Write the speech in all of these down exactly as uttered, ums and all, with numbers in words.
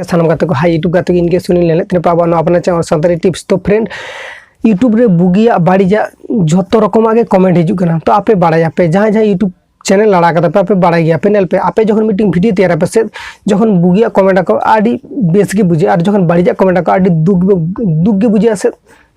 ᱥᱟᱱᱟᱢ ᱜᱟᱛᱮ ᱠᱚ, ᱦᱟᱭ YouTube ᱜᱟᱛᱮ ᱠᱚ, ᱤᱧ ᱜᱮ ᱥᱩᱱᱤᱞ ᱞᱮᱱᱮᱫ ᱛᱮ ᱟᱵᱚᱣᱟᱜ ᱱᱚᱣᱟ ᱟᱯᱱᱟᱨ ᱪᱮᱱᱮᱞ ᱥᱟᱱᱛᱟᱲᱤ ᱴᱤᱯᱥ᱾ ᱛᱚ ᱯᱷᱨᱮᱱᱰ, YouTube ᱨᱮ ᱵᱩᱜᱤᱭᱟᱜ ᱵᱟᱹᱲᱤᱡᱟᱜ ᱡᱷᱚᱛᱚ ᱨᱚᱠᱚᱢᱟᱜ ᱜᱮ ᱠᱚᱢᱮᱱᱴ ᱦᱤᱡᱩᱜ ᱠᱟᱱᱟ᱾ ᱛᱚ ᱟᱯᱮ ᱵᱟᱲᱟᱭᱟᱯᱮ, ᱡᱟᱦᱟᱸᱭ ᱡᱟᱦᱟᱸᱭ YouTube ᱪᱮᱱᱮᱞ ᱟᱲᱟᱜ ᱠᱟᱫᱟ ᱯᱮ, ᱟᱯᱮ ᱵᱟᱲᱟᱭ ᱜᱮᱭᱟᱯᱮ᱾ ᱧᱮᱞ ᱯᱮ, ᱟᱯᱮ ᱡᱚᱠᱷᱚᱱ ᱢᱤᱫᱴᱤᱝ ᱵᱷᱤᱰᱤᱭᱳ ᱛᱮᱭᱟᱨᱟᱯᱮ ᱥᱮ, ᱡᱚᱠᱷᱚᱱ ᱵᱩᱜᱤᱭᱟᱜ ᱠᱚᱢᱮᱱᱴ ᱟᱠᱚ ᱟᱹᱰᱤ ᱵᱮᱥ ᱜᱮ ᱵᱩᱡᱷᱟᱹᱜᱼᱟ, ᱟᱨ ᱡᱚᱠᱷᱚᱱ ᱵᱟᱹᱲᱤᱡᱟᱜ ᱠᱚᱢᱮᱱᱴ ᱟᱠᱚ ᱟᱹᱰᱤ ᱫᱩᱠ ᱜᱮ, ᱫᱩᱠ ᱜᱮ ᱵᱩᱡᱷᱟᱹᱜᱼᱟ ᱥᱮ,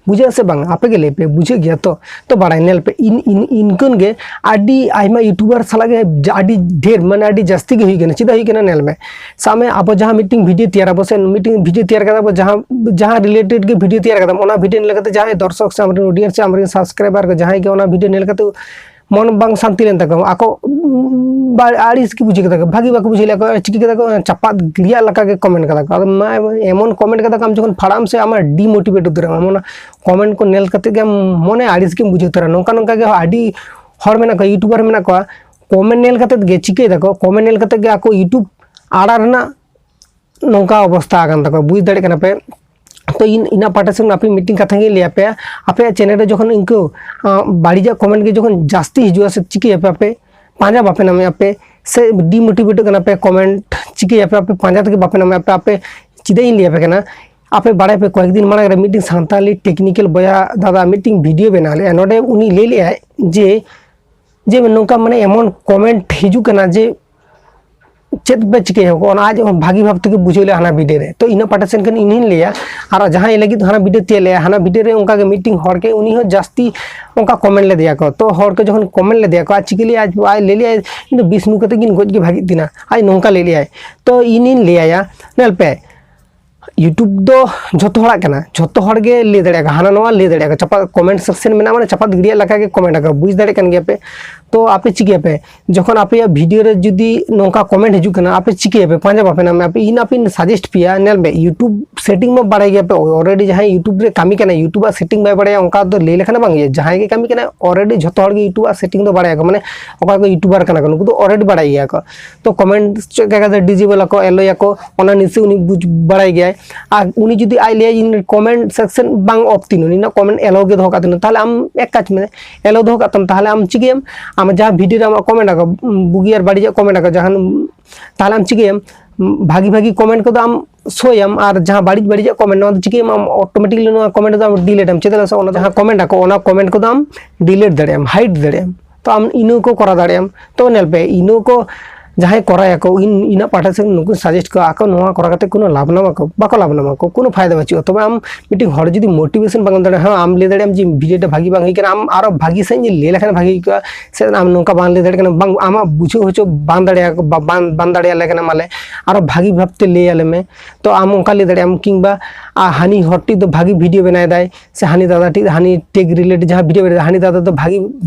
ᱵᱩᱡᱷᱟᱹᱜᱼᱟ ᱥᱮ ᱵᱟᱝ? ᱟᱯᱮ ᱜᱮ ᱞᱟᱹᱭ ᱯᱮ, ᱵᱩᱡᱷᱟᱹᱜ ᱜᱮᱭᱟ ᱛᱚ? ᱛᱚ ᱵᱟᱲᱟᱭ, ᱧᱮᱞ ᱯᱮ, ᱤᱱ, ᱤᱱ, ᱤᱱᱠᱟᱹᱱ ᱜᱮ ᱟᱹᱰᱤ ᱟᱭᱢᱟ YouTuber ᱥᱟᱞᱟᱜ ᱜᱮ ᱡᱟ-, ᱟᱹᱰᱤ ᱰᱷᱮᱨ, ᱢᱟᱱᱮ ᱟᱹᱰᱤ ᱡᱟᱹᱥᱛᱤ ᱜᱮ ᱦᱩᱭ ᱠᱟᱱᱟ᱾ ᱪᱮᱫᱟᱜ ᱦᱩᱭ ᱠᱟᱱᱟ? ᱧᱮᱞ ᱢᱮ, ᱥᱟᱵ ᱢᱮ, ᱟᱵᱚ ᱡᱟᱦᱟᱸ ᱢᱤᱫᱴᱤᱝ ᱵᱷᱤᱰᱤᱭᱳ ᱛᱮᱭᱟᱨ ᱟᱵᱚ ᱥᱮ ᱢᱤᱫᱴᱤᱝ ᱵᱷᱤᱰᱤᱭᱳ ᱛᱮᱭᱟᱨ ᱠᱟᱫᱟ ᱵᱚ, ᱡᱟᱦᱟᱸ, ᱡᱟᱦᱟᱸ ᱨᱤᱞᱮᱴᱮᱰ ᱜᱮ ᱵᱷᱤᱰᱤᱭᱳ ᱛᱮᱭᱟᱨ ᱠᱟᱫᱟᱢ, ᱚᱱᱟ ᱵᱷᱤᱰᱤᱭᱳ ᱧᱮᱞ ᱠᱟᱛᱮ ᱡᱟᱦᱟᱸᱭ ᱫᱚᱨᱥᱚᱠ ᱥᱮ ᱟᱢᱨᱮᱱ ᱚᱰᱤᱭᱮᱱᱥ ᱥᱮ ᱟᱢᱨᱮᱱ ᱥᱟᱵᱥᱠᱨᱟᱭᱵᱟᱨ ᱠᱚ ᱡᱟᱦᱟᱸᱭ ᱜᱮ ᱚᱱᱟ ᱵᱷᱤᱰᱤᱭᱳ ᱧᱮᱞ ᱠᱟᱛᱮ ᱢᱚᱱ ᱵᱟᱝ ᱥᱟᱱᱛᱤ ᱞᱮᱱ ᱛᱟᱠᱚᱣᱟ, ᱟᱠᱚ, ᱩᱸ, ᱵᱟ-, ᱟᱹᱲᱤᱥ ᱜᱮ ᱵᱩᱡᱷᱟᱹᱣ ᱠᱮᱫᱟ ᱠᱚ, ᱵᱷᱟᱹᱜᱤ ᱵᱟᱠᱚ ᱵᱩᱡᱷᱟᱹᱣ ᱞᱮᱫᱟ ᱠᱚ, ᱪᱤᱠᱟᱹ ᱠᱮᱫᱟ ᱠᱚ? ᱪᱟᱯᱟᱫ ᱜᱤᱰᱤᱭᱟᱜ ᱞᱮᱠᱟ ᱜᱮ ᱠᱚᱢᱮᱱᱴ ᱠᱟᱫᱟ ᱠᱚ᱾ ᱟᱫᱚ ᱢᱟ ᱮᱢᱚᱱ ᱠᱚᱢᱮᱱᱴ ᱠᱟᱫᱟ ᱠᱚ, ᱟᱢ ᱡᱚᱠᱷᱚᱱ ᱯᱷᱟᱲᱟᱜ ᱟᱢ ᱥᱮ ᱟᱢᱟᱜ ᱰᱤᱢᱳᱴᱤᱵᱷᱮᱴ ᱩᱛᱟᱹᱨ ᱟᱢ, ᱚᱱᱟ ᱠᱚᱢᱮᱱᱴ ᱠᱚ ᱧᱮᱞ ᱠᱟᱛᱮ ᱜᱮ ᱟᱢ ᱢᱚᱱᱮ ᱟᱹᱲᱤᱥ ᱜᱮᱢ ᱵᱩᱡᱷᱟᱹᱣ ᱩᱛᱟᱹᱨᱟ᱾ ᱱᱚᱝᱠᱟ ᱱᱚᱝᱠᱟ ᱜᱮ ᱟᱹᱰᱤ ᱦᱚᱲ ᱢᱮᱱᱟᱜ ᱠᱚᱣᱟ, YouTuber ᱢᱮᱱᱟᱜ ᱠᱚᱣᱟ, ᱠᱚᱢᱮᱱᱴ ᱧᱮᱞ ᱠᱟᱛᱮ ᱜᱮ ᱪᱤᱠᱟᱹᱭ ᱫᱟᱠᱚ, ᱠᱚᱢᱮᱱᱴ ᱧᱮᱞ ᱠᱟᱛᱮ ᱜᱮ ᱟᱠᱚ YouTube ᱟᱲᱟᱜ ᱨᱮᱱᱟᱜ ᱱᱚᱝᱠᱟ ᱚᱵᱚᱥᱛᱟ ᱟᱠᱟᱱ ᱛᱟᱠᱚᱣᱟ, ᱵᱩᱡᱽ ᱫᱟᱲᱮᱭᱟᱜ ᱠᱟᱱᱟ ᱯᱮ᱾ ᱛᱚ ᱤᱧ ᱤᱱᱟᱹ ᱯᱟᱦᱴᱟ ᱥᱮᱫ ᱠᱷᱚᱱ ᱟᱯᱮ ᱢᱤᱫᱴᱤᱝ ᱠᱟᱛᱷᱟ ᱜᱤᱧ ᱞᱟᱹᱭ ᱟᱯᱮᱭᱟ, ᱟᱯᱮᱭᱟᱜ ᱪᱮᱱᱮᱞ ᱨᱮ ᱡᱚᱠᱷᱚᱱ ᱤᱱᱠᱟᱹ, ᱟᱸ, ᱵᱟᱹᱲᱤᱡᱟᱜ ᱠᱚᱢᱮᱱᱴ ᱜᱮ ᱡᱚᱠᱷᱚᱱ ᱡᱟᱹᱥᱛᱤ ᱦᱤᱡᱩᱜᱼᱟ ᱥᱮ, ᱪᱤᱠᱟᱹᱭᱟᱯᱮ ᱟᱯᱮ? ᱯᱟᱸᱡᱟ ᱵᱟᱯᱮ ᱧᱟᱢᱮᱫᱼᱟ ᱯᱮ, ᱥᱮ ᱰᱤᱢᱳᱴᱤᱵᱷᱮᱴᱚᱜ ᱠᱟᱱᱟ ᱯᱮ, ᱠᱚᱢᱮᱱᱴ ᱪᱤᱠᱟᱹᱭᱟᱯᱮ ᱟᱯᱮ? ᱯᱟᱸᱡᱟ ᱛᱮᱜᱮ ᱵᱟᱯᱮ ᱧᱟᱢᱮᱫᱼᱟ ᱯᱮ᱾ ᱟᱯᱮ ᱪᱮᱫᱟᱜ ᱤᱧ ᱞᱟᱹᱭ ᱟᱯᱮ ᱠᱟᱱᱟ? ᱟᱯᱮ ᱵᱟᱲᱟᱭ ᱯᱮ, ᱠᱚᱭᱮᱠ ᱫᱤᱱ ᱢᱟᱲᱟᱝ ᱨᱮ ᱢᱤᱫᱴᱤᱝ ᱥᱟᱱᱛᱟᱞᱤ ᱴᱮᱠᱱᱤᱠᱮᱞ ᱵᱚᱭᱦᱟ ᱫᱟᱫᱟ ᱢᱤᱫᱴᱤᱝ ᱵᱷᱤᱰᱤᱭᱳ ᱵᱮᱱᱟᱣ ᱞᱮᱫᱼᱟ᱾ ᱱᱚᱰᱮ ᱩᱱᱤ ᱞᱟᱹᱭ ᱞᱮᱫᱼᱟᱭ ᱡᱮ, ᱡᱮ ᱱᱚᱝᱠᱟ ᱢᱟᱱᱮ ᱮᱢᱚᱱ ᱠᱚᱢᱮᱱᱴ ᱦᱤᱡᱩᱜ ᱠᱟᱱᱟ ᱡᱮ ᱪᱮᱫ ᱯᱮ ᱪᱤᱠᱟᱹᱭᱟ ᱠᱚ, ᱚᱱᱟ ᱟᱡ ᱦᱚᱸ ᱵᱷᱟᱹᱜᱤ ᱵᱷᱟᱵᱽ ᱛᱮᱜᱮ ᱵᱩᱡᱷᱟᱹᱣ ᱞᱮᱫᱼᱟ ᱦᱟᱱᱟ ᱵᱷᱤᱰᱤᱭᱳ ᱨᱮ᱾ ᱛᱚ ᱤᱱᱟᱹ ᱯᱟᱦᱴᱟ ᱥᱮᱱ ᱠᱷᱚᱱ ᱤᱧ ᱦᱚᱧ ᱞᱟᱹᱭᱟ, ᱟᱨ ᱡᱟᱦᱟᱸᱭ ᱞᱟᱹᱜᱤᱫ ᱦᱟᱱᱟ ᱵᱷᱤᱰᱤᱭᱳ ᱛᱮᱭᱟᱨ ᱞᱮᱫᱼᱟ, ᱦᱟᱱᱟ ᱵᱷᱤᱰᱤᱭᱳ ᱨᱮ ᱚᱱᱠᱟ ᱜᱮ ᱢᱤᱫᱴᱤᱝ ᱦᱚᱲ ᱜᱮ ᱩᱱᱤ ᱦᱚᱸ ᱡᱟᱹᱥᱛᱤ ᱚᱱᱠᱟ ᱠᱚᱢᱮᱱᱴ ᱞᱮᱫᱮᱭᱟ ᱠᱚ᱾ ᱛᱚ ᱦᱚᱲ ᱠᱚ ᱡᱚᱠᱷᱚᱱ ᱠᱚᱢᱮᱱᱴ ᱞᱮᱫᱮᱭᱟ ᱠᱚ, ᱟᱡ ᱪᱤᱠᱟᱹ ᱞᱮᱫᱼᱟᱭ, ᱟᱡ ᱞᱟᱹᱭ ᱞᱮᱫᱼᱟᱭ, "ᱤᱧ ᱫᱚ ᱵᱤᱥ ᱱᱩ ᱠᱟᱛᱮ ᱜᱤᱧ ᱜᱚᱡ ᱜᱮ ᱵᱷᱟᱹᱜᱤᱜ ᱛᱤᱧᱟ", ᱟᱡ ᱱᱚᱝᱠᱟ ᱞᱟᱹᱭ ᱞᱮᱫᱼᱟᱭ᱾ ᱛᱚ ᱤᱧᱤᱧ ᱞᱟᱹᱭᱟᱭᱟ, ᱧᱮᱞ ᱯᱮ, YouTube ᱫᱚ ᱡᱷᱚᱛᱚ ᱦᱚᱲᱟᱜ ᱠᱟᱱᱟ, ᱡᱷᱚᱛᱚ ᱦᱚᱲ ᱜᱮ ᱞᱟᱹᱭ ᱫᱟᱲᱮᱭᱟᱜᱼᱟ, ᱦᱟᱱᱟ ᱱᱚᱣᱟ ᱞᱟᱹᱭ ᱫᱟᱲᱮᱭᱟᱜᱼᱟ, ᱪᱟᱯᱟᱫ ᱠᱚᱢᱮᱱᱴ ᱥᱮᱠᱥᱮᱱ ᱢᱮᱱᱟᱜᱼᱟ, ᱢᱟᱱᱮ ᱪᱟᱯᱟᱫ ᱜᱤᱰᱤᱭᱟᱜ ᱞᱮᱠᱟ ᱜᱮ ᱠᱚᱢᱮᱱᱴ ᱟᱠᱚ, ᱵᱩᱡᱽ ᱫᱟᱲᱮᱭᱟᱜ ᱠᱟᱱ ᱜᱮᱭᱟ ᱯᱮ᱾ ᱛᱚ ᱟᱯᱮ ᱪᱤᱠᱟᱹᱭᱟᱯᱮ ᱡᱚᱠᱷᱚᱱ ᱟᱯᱮᱭᱟᱜ ᱵᱷᱤᱰᱤᱭᱳ ᱨᱮ ᱡᱩᱫᱤ ᱱᱚᱝᱠᱟ ᱠᱚᱢᱮᱱᱴ ᱦᱤᱡᱩᱜ ᱠᱟᱱᱟ, ᱟᱯᱮ ᱪᱤᱠᱟᱹᱭᱟᱯᱮ? ᱯᱟᱸᱡᱟ ᱵᱟᱯᱮ ᱧᱟᱢᱟ? ᱟᱯᱮ ᱤᱧ ᱟᱯᱮᱧ ᱥᱟᱡᱮᱥᱴ ᱯᱮᱭᱟ, ᱧᱮᱞ ᱢᱮ, YouTube ᱥᱮᱴᱤᱝ ᱢᱟ ᱵᱟᱲᱟᱭ ᱜᱮᱭᱟ ᱯᱮ, already ᱡᱟᱦᱟᱸᱭ YouTube ᱨᱮ ᱠᱟᱹᱢᱤ ᱠᱟᱱᱟᱭ, YouTube ᱟᱜ ᱥᱮᱴᱤᱝ ᱵᱟᱭ ᱵᱟᱲᱟᱭᱟ ᱚᱱᱠᱟ ᱫᱚ ᱞᱟᱹᱭ ᱞᱮᱠᱷᱟᱱ ᱵᱟᱝ ᱦᱩᱭᱩᱜᱼᱟ᱾ ᱡᱟᱦᱟᱸᱭ ᱜᱮ ᱠᱟᱹᱢᱤ ᱠᱟᱱᱟᱭ, already ᱡᱷᱚᱛᱚ ᱦᱚᱲ ᱜᱮ YouTube ᱟᱜ ᱥᱮᱴᱤᱝ ᱫᱚ ᱵᱟᱲᱟᱭᱟᱠᱚ, ᱢᱟᱱᱮ ᱚᱠᱚᱭ ᱠᱚ YouTuber ᱠᱟᱱᱟ ᱠᱚ, ᱱᱩᱠᱩ ᱫᱚ already ᱵᱟᱲᱟᱭ ᱜᱮᱭᱟ ᱠᱚ᱾ ᱛᱚ ᱠᱚᱢᱮᱱᱴ ᱪᱮᱫ ᱞᱮᱠᱟ ᱠᱟᱛᱮ ᱰᱤᱡᱮᱵᱚᱞ ᱟᱠᱚ, ᱮᱞᱳᱭ ᱟᱠᱚ, ᱚᱱᱟ ᱱᱤᱥᱪᱚᱭ ᱩᱱᱤ ᱵᱩᱡᱽ ᱵᱟᱲᱟᱭ ᱜᱮᱭᱟᱭ᱾ ᱟᱨ ᱩᱱᱤ ᱡᱩᱫᱤ ᱟᱡ ᱞᱟᱹᱭᱟ, "ᱤᱧ ᱠᱚᱢᱮᱱᱴ ᱥᱮᱠᱥᱮᱱ ᱵᱟᱝ ᱚᱯᱷ ᱛᱤᱧ, ᱩᱱᱤ ᱨᱮᱱᱟᱜ ᱠᱚᱢᱮᱱᱴ ᱮᱞᱳ ᱜᱮ ᱫᱚᱦᱚ ᱠᱟᱜ ᱛᱤᱧ", ᱛᱟᱦᱚᱞᱮ ᱟᱢ ᱮᱠ ᱠᱟᱡᱽ ᱢᱮ, ᱮᱞᱳ ᱫᱚᱦᱚ ᱠᱟᱜ ᱛᱟᱢ, ᱛᱟᱦᱚᱞᱮ ᱟᱢ ᱪᱤᱠᱟᱹᱭᱟᱢ? ᱟᱢ ᱡᱟᱦᱟᱸ ᱵᱷᱤᱰᱤᱭᱳ ᱨᱮ ᱟᱢᱟᱜ ᱠᱚᱢᱮᱱᱴ ᱟᱠᱚ, ᱵᱩᱜᱤ ᱟᱨ ᱵᱟᱹᱲᱤᱡᱟᱜ ᱠᱚᱢᱮᱱᱴ ᱟᱠᱚ, ᱡᱟᱦᱟᱱ, ᱛᱟᱦᱚᱞᱮ ᱟᱢ ᱪᱤᱠᱟᱹᱭᱟᱢ? ᱵᱷᱟᱜᱤ ᱵᱷᱟᱜᱤ ᱠᱚᱢᱮᱱᱴ ᱠᱚᱫᱚ ᱟᱢ ᱥᱳᱭᱟᱢ, ᱟᱨ ᱡᱟᱦᱟᱸ ᱵᱟᱹᱲᱤᱡ ᱵᱟᱹᱲᱤᱡᱟᱜ ᱠᱚᱢᱮᱱᱴ, ᱱᱚᱣᱟ ᱫᱚ ᱪᱤᱠᱟᱹᱭᱟᱢ, ᱟᱢ ᱚᱴᱳᱢᱮᱴᱤᱠᱞᱤ ᱱᱚᱣᱟ ᱠᱚᱢᱮᱱᱴ ᱫᱚ ᱟᱢ ᱰᱤᱞᱤᱴ ᱟᱢ᱾ ᱪᱮᱫᱟᱜ ᱥᱮ ᱚᱱᱟ ᱡᱟᱦᱟᱸ ᱠᱚᱢᱮᱱᱴ ᱟᱠᱚ, ᱚᱱᱟ ᱠᱚᱢᱮᱱᱴ ᱠᱚᱫᱚ ᱟᱢ ᱰᱤᱞᱤᱴ ᱫᱟᱲᱮᱭᱟᱜ ᱟᱢ, ᱦᱟᱭᱤᱰ ᱫᱟᱲᱮᱭᱟᱜ ᱟᱢ᱾ ᱛᱚ ᱟᱢ ᱤᱱᱟᱹ ᱠᱚ ᱠᱚᱨᱟᱣ ᱫᱟᱲᱮᱭᱟᱜ ᱟᱢ᱾ ᱛᱚ ᱧᱮᱞ ᱯᱮ, ᱤᱱᱟᱹ ᱠᱚ ᱡᱟᱦᱟᱸᱭ ᱠᱚᱨᱟᱣᱟᱠᱚ, ᱤᱧ ᱤᱧᱟᱹᱜ ᱯᱟᱦᱴᱟ ᱥᱮᱫ ᱱᱩᱠᱩ ᱥᱟᱡᱮᱥᱴ ᱠᱚᱣᱟ, ᱟᱠᱚ ᱱᱚᱣᱟ ᱠᱚᱨᱟᱣ ᱠᱟᱛᱮ ᱠᱳᱱᱳ ᱞᱟᱵᱷ ᱱᱟᱢ ᱟᱠᱚ, ᱵᱟᱠᱚ ᱞᱟᱵᱷ ᱱᱟᱢ ᱟᱠᱚ, ᱠᱳᱱᱳ ᱯᱷᱟᱭᱫᱟ ᱵᱟᱹᱪᱩᱜᱼᱟ᱾ ᱛᱚᱵᱮ ᱟᱢ ᱢᱤᱫᱴᱤᱡ ᱦᱚᱲ ᱡᱩᱫᱤ ᱢᱳᱴᱤᱵᱷᱮᱥᱚᱱ ᱵᱟᱝ ᱮᱢ ᱫᱟᱲᱮᱭᱟᱜᱼᱟ, ᱦᱮᱸ, ᱟᱢ ᱞᱟᱹᱭ ᱫᱟᱲᱮᱭᱟᱜ ᱟᱢ ᱡᱮ ᱵᱷᱤᱰᱤᱭᱳ ᱴᱟ ᱵᱷᱟᱜᱤ ᱵᱟᱝ ᱦᱩᱭ ᱠᱟᱱᱟ, ᱟᱢ ᱟᱨᱚ ᱵᱷᱟᱜᱤ ᱥᱮᱫ ᱤᱧ ᱞᱟᱹᱭ ᱞᱮᱠᱷᱟᱱ ᱵᱷᱟᱜᱤ ᱦᱩᱭ ᱠᱚᱜᱼᱟ, ᱥᱮ ᱟᱢ ᱱᱚᱝᱠᱟ ᱵᱟᱝ ᱞᱟᱹᱭ ᱫᱟᱲᱮᱭᱟᱜ ᱠᱟᱱᱟ, ᱵᱟᱝ ᱟᱢᱟᱜ ᱵᱩᱡᱷᱟᱹᱣ ᱦᱚᱪᱚ ᱵᱟᱝ ᱫᱟᱲᱮᱭᱟᱜᱼᱟ, ᱵᱟ-, ᱵᱟᱝ, ᱵᱟᱝ ᱫᱟᱲᱮᱭᱟᱞᱮ ᱠᱟᱱᱟ ᱢᱟᱞᱮ, ᱟᱨᱚ ᱵᱷᱟᱜᱤ ᱵᱷᱟᱵᱛᱮ ᱞᱟᱹᱭ ᱟᱞᱮ ᱢᱮ᱾ ᱛᱚ ᱟᱢ ᱚᱱᱠᱟ ᱞᱟᱹᱭ ᱫᱟᱲᱮᱭᱟᱜ ᱟᱢ, ᱠᱤᱝᱵᱟ ᱟᱨ ᱦᱟᱹᱱᱤ ᱦᱚᱲ ᱴᱤᱡ ᱫᱚ ᱵᱷᱟᱜᱤ ᱵᱷᱤᱰᱤᱭᱳ ᱵᱮᱱᱟᱣ ᱮᱫᱟᱭ, ᱥᱮ ᱦᱟᱹᱱᱤ ᱫᱟᱫᱟ ᱴᱤᱡ, ᱦᱟᱹᱱᱤ ᱴᱮᱠ ᱨᱤᱞᱮᱴᱮᱰ ᱡᱟᱦᱟᱸ ᱵᱷᱤᱰᱤᱭᱳ ᱵᱮᱱᱟᱣ ᱮᱫᱟᱭ, ᱦᱟᱹᱱᱤ ᱫᱟᱫᱟ ᱫᱚ ᱵᱷᱟᱜᱤ,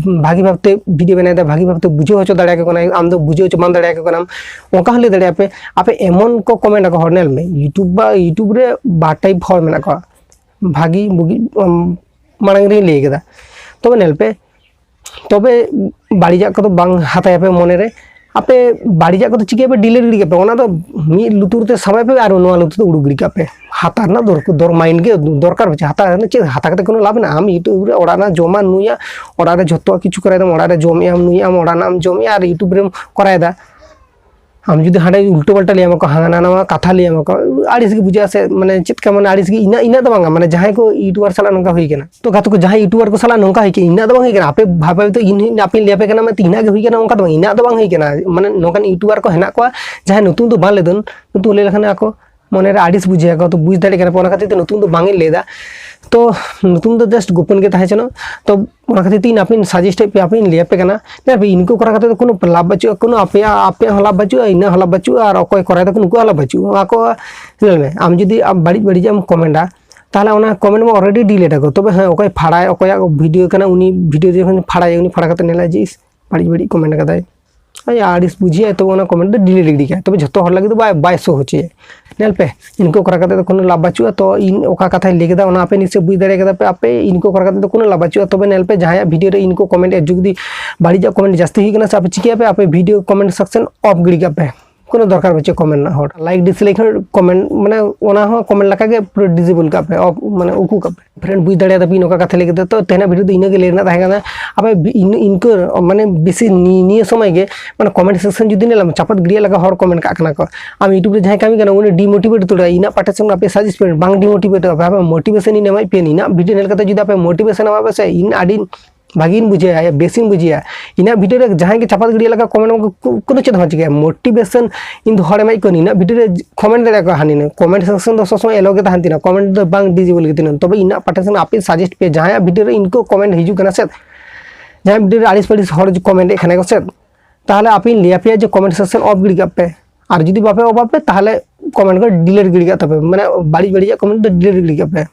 ᱵᱷᱟᱜᱤ ᱵᱷᱟᱵᱛᱮ ᱵᱷᱤᱰᱤᱭᱳ ᱵᱮᱱᱟᱣ ᱮᱫᱟᱭ, ᱵᱷᱟᱜᱤ ᱵᱷᱟᱵᱛᱮ ᱵᱩᱡᱷᱟᱹᱣ ᱦᱚᱪᱚ ᱫᱟᱲᱮᱭᱟᱠᱚ ᱠᱟᱱᱟᱭ, ᱟᱢ ᱫᱚ ᱵᱩᱡᱷᱟᱹᱣ ᱦᱚᱪᱚ ᱵᱟᱢ ᱫᱟᱲᱮᱭᱟᱠᱚ ᱠᱟᱱᱟᱢ, ᱚᱱᱠᱟ ᱦᱚᱸ ᱞᱟᱹᱭ ᱫᱟᱲᱮᱭᱟᱜᱼᱟ ᱯᱮ᱾ ᱟᱯᱮ ᱮᱢᱚᱱ ᱠᱚ ᱠᱚᱢᱮᱱᱴ ᱟᱠᱚ ᱦᱚᱲ, ᱧᱮᱞ ᱢᱮ, ᱭᱩᱴᱩᱵ ᱵᱟ, ᱭᱩᱴᱩᱵ ᱨᱮ ᱵᱟᱨ ᱴᱟᱭᱤᱯ ᱦᱚᱲ ᱢᱮᱱᱟᱜ ᱠᱚᱣᱟ, ᱵᱷᱟᱜᱤ ᱵᱩᱜᱤ, ᱩᱢ, ᱢᱟᱲᱟᱝ ᱨᱮᱧ ᱞᱟᱹᱭ ᱠᱮᱫᱟ᱾ ᱛᱚᱵᱮ ᱧᱮᱞ ᱯᱮ, ᱛᱚᱵᱮ ᱵᱟᱹᱲᱤᱡᱟᱜ ᱠᱚᱫᱚ ᱵᱟᱝ ᱦᱟᱛᱟᱭᱟᱯᱮ ᱢᱚᱱᱮᱨᱮ᱾ ᱟᱯᱮ ᱵᱟᱹᱲᱤᱡᱟᱜ ᱠᱚᱫᱚ ᱪᱤᱠᱟᱹᱭᱟᱯᱮ? ᱰᱤᱞᱤᱴ ᱜᱤᱰᱤ ᱠᱟᱯᱮ᱾ ᱚᱱᱟ ᱫᱚ ᱢᱤᱫ ᱞᱩᱛᱩᱨ ᱛᱮ ᱥᱟᱵᱟᱭ ᱯᱮ ᱟᱨ ᱱᱚᱣᱟ ᱞᱩᱛᱩᱨ ᱛᱮ ᱩᱰᱩᱠ ᱜᱤᱰᱤ ᱠᱟᱜ ᱯᱮ᱾ ᱦᱟᱛᱟᱣ ᱨᱮᱱᱟᱜ ᱫᱚᱨ-, ᱫᱚᱨ ᱢᱟᱭᱤᱱᱰ ᱜᱮ ᱫᱚᱨᱠᱟᱨ ᱵᱟᱹᱪᱩᱜ᱾ ᱦᱟᱛᱟᱣ ᱨᱮᱱᱟᱜ ᱪᱮᱫ, ᱦᱟᱛᱟᱣ ᱠᱟᱛᱮ ᱠᱳᱱᱳ ᱞᱟᱵᱷ ᱢᱮᱱᱟᱜᱼᱟ? ᱟᱢ ᱭᱩᱴᱩᱵᱽ ᱨᱮ ᱚᱲᱟᱜ ᱨᱮᱱᱟᱜ ᱡᱚᱢᱟᱜ ᱧᱩᱭᱟ, ᱚᱲᱟᱜ ᱨᱮ ᱡᱷᱚᱛᱚᱣᱟᱜ ᱠᱤᱪᱷᱩ ᱠᱚᱨᱟᱣ ᱫᱟᱢ, ᱚᱲᱟᱜ ᱨᱮ ᱡᱚᱢᱮᱜ ᱟᱢ, ᱧᱩᱭᱮᱜ ᱟᱢ, ᱚᱲᱟᱜ ᱨᱮᱱᱟᱜ ᱮᱢ ᱡᱚᱢᱮᱜᱼᱟ ᱟᱨ ᱭᱩᱴᱩᱵᱽ ᱨᱮᱢ ᱠᱚᱨᱟᱣ ᱮᱫᱟ᱾ ᱟᱢ ᱡᱩᱫᱤ ᱦᱟᱸᱰᱮ ᱩᱞᱴᱟᱹ ᱯᱟᱞᱴᱟ ᱞᱟᱹᱭ ᱟᱢᱟ ᱠᱚ, ᱦᱟᱱᱟ ᱱᱟᱣᱟ ᱠᱟᱛᱷᱟ ᱞᱟᱹᱭ ᱟᱢᱟ ᱠᱚ, ᱟᱹᱲᱤᱥ ᱜᱮ ᱵᱩᱡᱷᱟᱹᱜᱼᱟ ᱥᱮ, ᱢᱟᱱᱮ ᱪᱮᱫ ᱠᱟ, ᱢᱟᱱᱮ ᱟᱹᱲᱤᱥ ᱜᱮ, ᱤᱱᱟᱹ, ᱤᱱᱟᱹᱜ ᱫᱚ ᱵᱟᱝᱟ, ᱢᱟᱱᱮ ᱡᱟᱦᱟᱸᱭ ᱠᱚ ᱭᱩᱴᱩᱵᱟᱨ ᱥᱟᱞᱟᱜ ᱱᱚᱝᱠᱟ ᱦᱩᱭ ᱠᱟᱱᱟ᱾ ᱛᱚ ᱜᱟᱛᱮ ᱠᱚ, ᱡᱟᱦᱟᱸᱭ ᱭᱩᱴᱩᱵᱟᱨ ᱠᱚ ᱥᱟᱞᱟᱜ ᱱᱚᱝᱠᱟ ᱦᱩᱭ ᱠᱟᱱᱟ, ᱤᱱᱟᱹᱜ ᱫᱚ ᱵᱟᱝ ᱦᱩᱭ ᱠᱟᱱᱟ, ᱟᱯᱮ ᱵᱷᱟᱵᱟᱭ ᱛᱚ ᱤᱧ ᱟᱯᱮᱧ ᱞᱟᱹᱭ ᱟᱯᱮ ᱠᱟᱱᱟ ᱢᱮᱱᱛᱮ ᱤᱱᱟᱹᱜ ᱜᱮ ᱦᱩᱭ ᱠᱟᱱᱟ, ᱚᱱᱠᱟ ᱫᱚ ᱵᱟᱝ, ᱤᱱᱟᱹᱜ ᱫᱚ ᱵᱟᱝ ᱦᱩᱭ ᱠᱟᱱᱟ᱾ ᱢᱟᱱᱮ ᱱᱚᱝᱠᱟᱱ ᱭᱩᱴᱩᱵᱟᱨ ᱠᱚ ᱦᱮᱱᱟᱜ ᱠᱚᱣᱟ, ᱡᱟᱦᱟᱸᱭ ᱧᱩᱛᱩᱢ ᱫᱚ ᱵᱟᱝ ᱞᱟᱹᱭ ᱫᱚ, ᱧᱩᱛᱩᱢ ᱞᱟᱹᱭ ᱞᱮᱠᱷᱟᱱ ᱟᱠᱚ ᱢᱚᱱᱮᱨᱮ ᱟᱹᱲᱤᱥ ᱵᱩᱡᱷᱟᱹᱜᱼᱟ, ᱛᱚ ᱵᱩᱡᱽ ᱫᱟᱲᱮᱭᱟᱜ ᱠᱟᱱᱟ ᱯᱮ, ᱚᱱᱟ ᱠᱷᱟᱹᱛᱤᱨ ᱛᱮ ᱧᱩᱛᱩᱢ ᱫᱚ ᱵᱟᱝ ᱤᱧ ᱞᱟᱹᱭ ᱮᱫᱟ᱾ ᱛᱚ ᱧᱩᱛᱩᱢ ᱫᱚ just ᱜᱳᱯᱚᱱ ᱜᱮ ᱛᱟᱦᱮᱸ ᱦᱚᱪᱚᱱᱚᱜ᱾ ᱛᱚ ᱚᱱᱟ ᱠᱷᱟᱹᱛᱤᱨ ᱛᱮ ᱤᱧ ᱟᱯᱮᱧ ᱥᱟᱡᱮᱥᱴ ᱮᱫ ᱯᱮᱭᱟ, ᱟᱯᱮᱧ ᱞᱟᱹᱭ ᱟᱯᱮ ᱠᱟᱱᱟ᱾ ᱧᱮᱞ ᱯᱮ, ᱤᱱᱠᱩ ᱠᱚᱨᱟᱣ ᱠᱟᱛᱮ ᱫᱚ ᱠᱳᱱᱳ ᱞᱟᱵᱷ ᱵᱟᱹᱪᱩᱜᱼᱟ, ᱠᱳᱱᱳ ᱟᱯᱮᱭᱟᱜ, ᱟᱯᱮᱭᱟᱜ ᱦᱚᱸ ᱞᱟᱵᱷ ᱵᱟᱹᱪᱩᱜᱼᱟ, ᱤᱧᱟᱹᱜ ᱦᱚᱸ ᱞᱟᱵᱷ ᱵᱟᱹᱪᱩᱜᱼᱟ, ᱟᱨ ᱚᱠᱚᱭ ᱠᱚᱨᱟᱣ ᱫᱟᱠᱚ ᱩᱱᱠᱩᱣᱟᱜ ᱦᱚᱸ ᱞᱟᱵᱷ ᱵᱟᱹᱪᱩᱜᱼᱟ᱾ ᱚᱱᱟ ᱠᱚ ᱧᱮᱞ ᱢᱮ, ᱟᱢ ᱡᱩᱫᱤ ᱟᱢ ᱵᱟᱹᱲᱤᱡ ᱵᱟᱹᱲᱤᱡᱟᱜ ᱮᱢ ᱠᱚᱢᱮᱱᱴᱟ, ᱛᱟᱦᱚᱞᱮ ᱚᱱᱟ ᱠᱚᱢᱮᱱᱴ ᱢᱟ already delete ᱟᱠᱚ᱾ ᱛᱚᱵᱮ ᱦᱮᱸ, ᱚᱠᱚᱭ ᱯᱷᱟᱲᱟᱭ, ᱚᱠᱚᱭᱟᱜ ᱵᱷᱤᱰᱤᱭᱳ ᱠᱟᱱᱟ, ᱩᱱᱤ ᱵᱷᱤᱰᱤᱭᱳ ᱡᱚᱠᱷᱚᱱ ᱯᱷᱟᱲᱟᱭᱟ, ᱩᱱᱤ ᱯᱷᱟᱲᱟ ᱠᱟᱛᱮ ᱧᱮᱞᱟ ᱡᱮ, ᱤᱥ, ᱵᱟᱹᱲᱤᱡ ᱵᱟᱹᱲᱤᱡ ᱠᱚᱢᱮᱱᱴ ᱠᱟᱫᱟᱭ, ᱟᱡ ᱟᱹᱲᱤᱥ ᱵᱩᱡᱷᱟᱹᱜᱼᱟ, ᱛᱚᱵᱮ ᱚᱱᱟ ᱠᱚᱢᱮᱱᱴ ᱫᱚ ᱰᱤᱞᱤᱴ ᱜᱤᱰᱤ ᱠᱟᱜᱼᱟᱭ᱾ ᱛᱚᱵᱮ ᱡᱷᱚᱛᱚ ᱦᱚᱲ ᱞᱟᱹᱜᱤᱫ ᱫᱚ ᱵᱟᱭ, ᱵᱟᱭ ᱥᱳ ᱦᱚᱪᱚᱭᱟ᱾ ᱧᱮᱞ ᱯᱮ, ᱤᱱᱠᱩ ᱠᱚᱨᱟᱣ ᱠᱟᱛᱮ ᱫᱚ ᱠᱳᱱᱳ ᱞᱟᱵᱷ ᱵᱟᱹᱪᱩᱜᱼᱟ᱾ ᱛᱚ ᱤᱧ ᱚᱠᱟ ᱠᱟᱛᱷᱟᱧ ᱞᱟᱹᱭ ᱠᱮᱫᱟ, ᱚᱱᱟ ᱟᱯᱮ ᱱᱤᱥᱪᱚᱭ ᱵᱩᱡᱽ ᱫᱟᱲᱮ ᱠᱟᱫᱟ ᱯᱮ ᱟᱯᱮ, ᱤᱱᱠᱩ ᱠᱚᱨᱟᱣ ᱠᱟᱛᱮ ᱫᱚ ᱠᱳᱱᱳ ᱞᱟᱵᱷ ᱵᱟᱹᱪᱩᱜᱼᱟ᱾ ᱛᱚᱵᱮ ᱧᱮᱞ ᱯᱮ, ᱡᱟᱦᱟᱸᱭᱟᱜ ᱵᱷᱤᱰᱤᱭᱳ ᱨᱮ ᱤᱱᱠᱩ ᱠᱚᱢᱮᱱᱴ ᱮᱫ, ᱡᱩᱫᱤ ᱵᱟᱹᱲᱤᱡᱟᱜ ᱠᱚᱢᱮᱱᱴ ᱡᱟᱹᱥᱛᱤ ᱦᱩᱭᱩᱜ ᱠᱟᱱᱟ ᱥᱮ, ᱟᱯᱮ ᱪᱤᱠᱟᱹᱭᱟᱯᱮ? ᱟᱯᱮ ᱵᱷᱤᱰᱤᱭᱳ ᱠᱚᱢᱮᱱᱴ ᱥᱮᱠᱥᱚᱱ ᱚᱯᱷ ᱜᱤᱰᱤ ᱠᱟᱜ ᱯᱮ᱾ ᱠᱳᱱᱳ ᱫᱚᱨᱠᱟᱨ ᱵᱟᱹᱪᱩᱜᱼᱟ ᱠᱚᱢᱮᱱᱴ ᱨᱮᱱᱟᱜ ᱦᱚᱲ᱾ ᱞᱟᱭᱤᱠ ᱰᱤᱥᱞᱟᱭᱤᱠ ᱦᱚᱸ ᱠᱚᱢᱮᱱᱴ, ᱢᱟᱱᱮ ᱚᱱᱟ ᱦᱚᱸ ᱠᱚᱢᱮᱱᱴ ᱞᱮᱠᱟᱜᱮ ᱯᱩᱨᱟᱹ ᱰᱤᱥᱮᱵᱚᱞ ᱠᱟᱜ ᱯᱮ, ᱚᱯᱷ, ᱢᱟᱱᱮ ᱩᱠᱩ ᱠᱟᱜ ᱯᱮ᱾ ᱯᱷᱨᱮᱱᱰ, ᱵᱩᱡᱽ ᱫᱟᱲᱮᱭᱟᱫᱟ ᱯᱮ ᱱᱚᱝᱠᱟ ᱠᱟᱛᱷᱟ ᱞᱟᱹᱭ ᱠᱟᱛᱮ᱾ ᱛᱚ ᱛᱮᱦᱮᱧᱟᱜ ᱵᱷᱤᱰᱤᱭᱳ ᱫᱚ ᱤᱱᱟᱹᱜᱮ ᱞᱟᱹᱭ ᱨᱮᱱᱟᱜ ᱛᱟᱦᱮᱸ ᱠᱟᱱᱟ᱾ ᱟᱯᱮ ᱵᱤ-, ᱤᱱ-, ᱤᱱᱠᱟᱹ ᱢᱟᱱᱮ ᱵᱮᱥᱤ ᱱᱤ-, ᱱᱤᱭᱟᱹ ᱥᱚᱢᱚᱭ ᱜᱮ ᱢᱟᱱᱮ ᱠᱚᱢᱮᱱᱴ ᱥᱮᱠᱥᱚᱱ ᱡᱩᱫᱤ ᱧᱮᱞᱟᱢ, ᱪᱟᱯᱟᱫ ᱜᱤᱰᱤᱭᱟᱜ ᱞᱮᱠᱟ ᱦᱚᱲ ᱠᱚᱢᱮᱱᱴ ᱠᱟᱜ ᱠᱟᱱᱟ ᱠᱚ᱾ ᱟᱢ YouTube ᱨᱮ ᱡᱟᱦᱟᱸᱭ ᱠᱟᱹᱢᱤ ᱠᱟᱱᱟ ᱩᱱᱤ ᱰᱤᱢᱳᱴᱤᱵᱷᱮᱴ ᱩᱛᱟᱹᱨᱚᱜᱼᱟ, ᱤᱧᱟᱹᱜ ᱯᱟᱦᱴᱟ ᱥᱮᱫ ᱠᱷᱚᱱ ᱟᱯᱮ ᱥᱟᱡᱮᱥᱴ ᱯᱮ, ᱵᱟᱝ ᱰᱤᱢᱳᱴᱤᱵᱷᱮᱴ ᱟᱯᱮ, ᱟᱯᱮ ᱢᱳᱴᱤᱵᱷᱮᱥᱚᱱ ᱤᱧ ᱮᱢᱟᱭ ᱯᱮ, ᱤᱧᱟᱹᱜ ᱵᱷᱤᱰᱤᱭᱳ ᱧᱮᱞ ᱠᱟᱛᱮ ᱡᱩᱫᱤ ᱟᱯᱮ ᱢᱳᱴᱤᱵᱷᱮᱥᱚᱱ ᱮᱢᱟ ᱯᱮ ᱥᱮ, ᱤᱧ ᱟᱹᱰᱤ ᱵᱷᱟᱜᱤᱧ ᱵᱩᱡᱷᱟᱹᱣᱟ, ᱵᱮᱥᱤᱧ ᱵᱩᱡᱷᱟᱹᱣᱟ᱾ ᱤᱧᱟᱹᱜ ᱵᱷᱤᱰᱤᱭᱳ ᱨᱮ ᱡᱟᱦᱟᱸᱭ ᱜᱮ ᱪᱟᱯᱟᱫ ᱜᱤᱰᱤᱭᱟᱜ ᱞᱮᱠᱟ ᱠᱚᱢᱮᱱᱴ, ᱠᱳᱱᱳ ᱪᱮᱫ ᱦᱚᱸ ᱵᱟᱝ ᱪᱤᱠᱟᱹᱭᱟ᱾ ᱢᱳᱴᱤᱵᱷᱮᱥᱚᱱ ᱤᱧ ᱫᱚ ᱦᱚᱲ ᱮᱢᱟᱭ ᱠᱚ, ᱤᱧᱟᱹᱜ ᱵᱷᱤᱰᱤᱭᱳ ᱨᱮ ᱠᱚᱢᱮᱱᱴ ᱫᱟᱲᱮᱭᱟᱜᱼᱟ ᱠᱚ ᱦᱟᱹᱱᱤ ᱱᱟᱹᱭ᱾ ᱠᱚᱢᱮᱱᱴ ᱥᱮᱠᱥᱚᱱ ᱫᱚ ᱥᱚᱵ ᱥᱚᱢᱚᱭ ᱮᱞᱳ ᱜᱮ ᱛᱟᱦᱮᱱ ᱛᱤᱧᱟ, ᱠᱚᱢᱮᱱᱴ ᱫᱚ ᱵᱟᱝ ᱰᱤᱥᱮᱵᱚᱞ ᱜᱮ ᱛᱟᱦᱮᱱᱟ᱾ ᱛᱚᱵᱮ ᱤᱧᱟᱹᱜ ᱯᱟᱦᱴᱟ ᱥᱮᱱ ᱟᱯᱮ ᱥᱟᱡᱮᱥᱴ ᱯᱮ, ᱡᱟᱦᱟᱸᱭᱟᱜ ᱵᱷᱤᱰᱤᱭᱳ ᱨᱮ ᱤᱱᱠᱟᱹ ᱠᱚᱢᱮᱱᱴ ᱦᱤᱡᱩᱜ ᱠᱟᱱᱟ ᱥᱮ, ᱡᱟᱦᱟᱸᱭᱟᱜ ᱵᱷᱤᱰᱤᱭᱳ ᱨᱮ ᱟᱹᱲᱤᱥ ᱯᱟᱹᱲᱤᱥ ᱦᱚᱲ ᱠᱚᱢᱮᱱᱴ ᱮᱫ ᱠᱟᱱᱟ ᱠᱚ ᱥᱮ, ᱛᱟᱦᱚᱞᱮ ᱟᱯᱮᱧ ᱞᱟᱹᱭ ᱟᱯᱮᱭᱟ ᱡᱮ ᱠᱚᱢᱮᱱᱴ ᱥᱮᱠᱥᱚᱱ ᱚᱯᱷ ᱜᱤᱰᱤ ᱠᱟᱜ ᱯᱮ, ᱟᱨ ᱡᱩᱫᱤ ᱵᱟᱯᱮ ᱚᱯᱷ ᱟᱯᱮ ᱛᱟᱦᱚᱞᱮ ᱠᱚᱢᱮᱱᱴ ᱠᱚ ᱰᱤᱞᱤᱴ ᱜᱤᱰᱤ ᱠᱟᱜ ᱛᱟᱯᱮ, ᱢᱟᱱᱮ ᱵᱟᱹᱲᱤᱡ ᱵᱟᱹᱲᱤᱡᱟᱜ ᱠᱚᱢᱮᱱᱴ ᱫᱚ ᱰᱤᱞᱤᱴ ᱜᱤᱰᱤ ᱠᱟᱜ ᱯᱮ᱾